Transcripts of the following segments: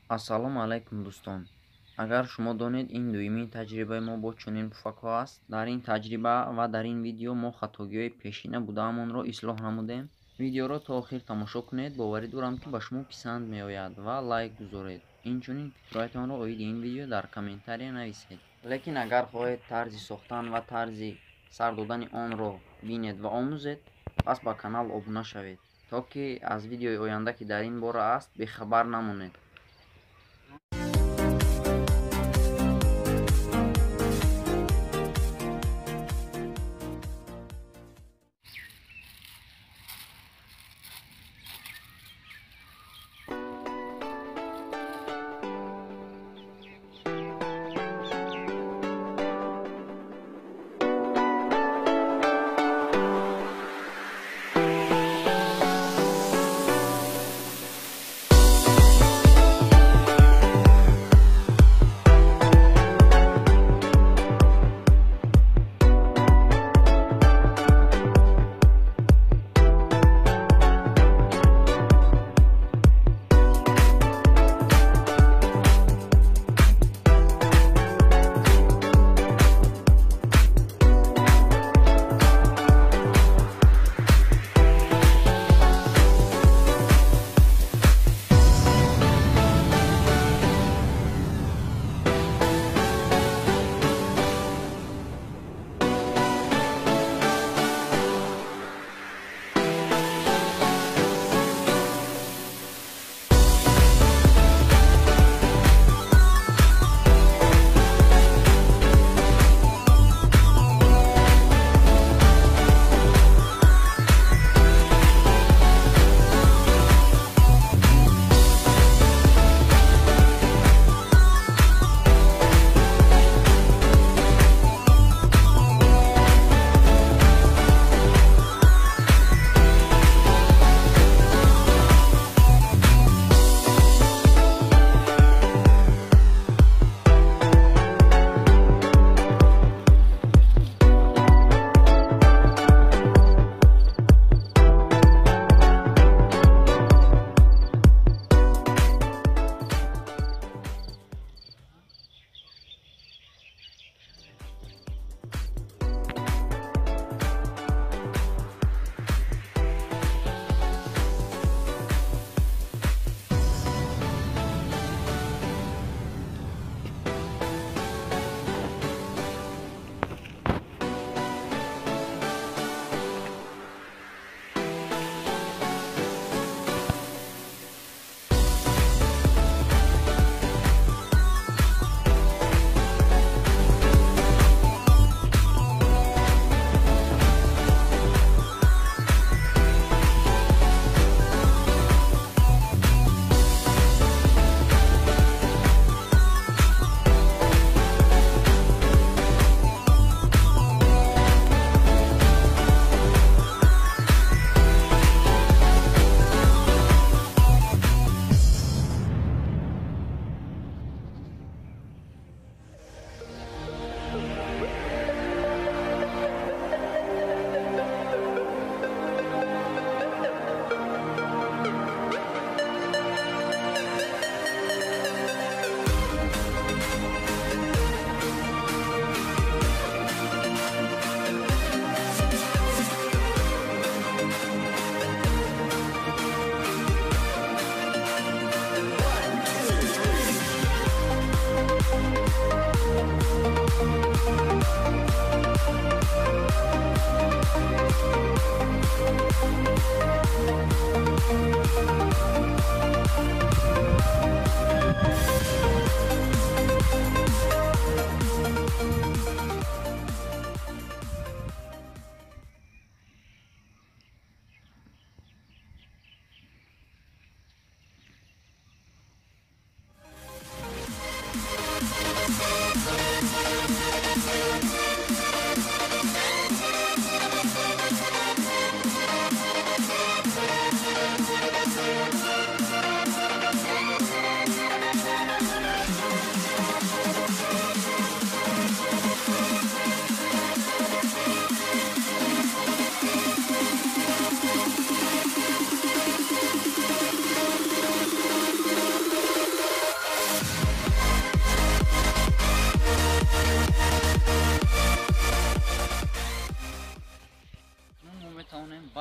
Ассалому алайкум, дӯстон. Агар шумо донед, ин дуюмин таҷрибаи мо бо чунин пуфакҳо аст. Дар ин таҷриба ва дар ин видео мо хатогиҳои пешина будаамонро ислоҳ намудем. Видеоро то охир тамошо кунед, боварӣ дорам, ки ба шумо писанд меояд ва лайк гузоред. Инчунин фикрҳоятонро оиди ин видео дар комментария нависед. Лекин агар хоҳед тарзи сохтан ва тарзи сар додани онро бинед ва омӯзед, пас ба канал обуна шавед, то ки аз видеои оянда, ки дар ин бора аст, бехабар намонед.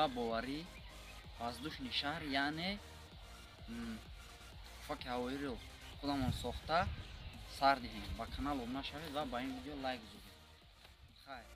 Ва боварӣ воздушный шар, яъне пуфаки ҳавоиро худамон сохта сар диҳем. Ба канал обуна шавед ва ба ин видео лайк гузоред. Хайр.